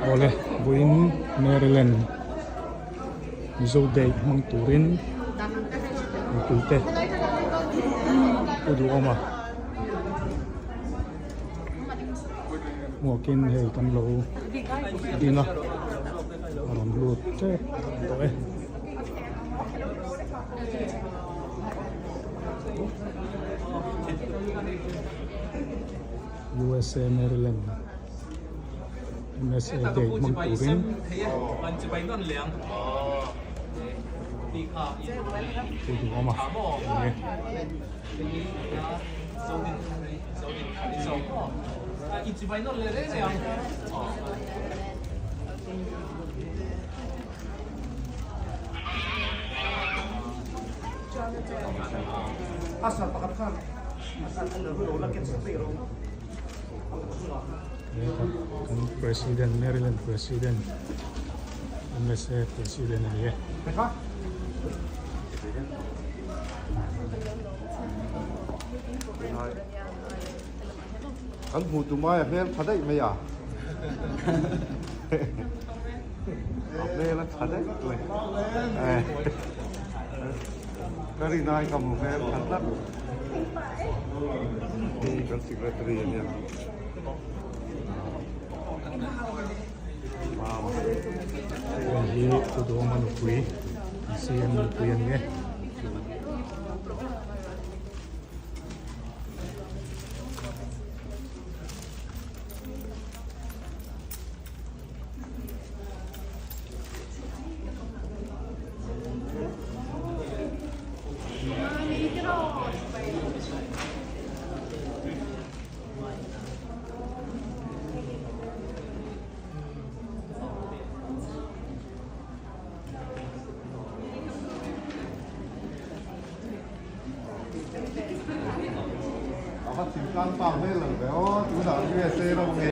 Awle vawiin Maryland Mizo Day hmang turin mipuite pu duhawm a hmuakin hei kan lo ding a a rawn lut tep tawh e. USA Maryland MSA Day hmang turin pu duhawm a ni e. Kan President Maryland President MSA President a ni e. Kan hmuh tum aia hmel tha daih mai a. A hmel a tha daih mai. Ka rin ai ka hmu hmel tha tlat. Kan secretary a nia. Hei hi Pu Duhawma nupui, CM nupui a ni e. A va thingtlang pa hmel lo ve aw, tunah USA ram nge.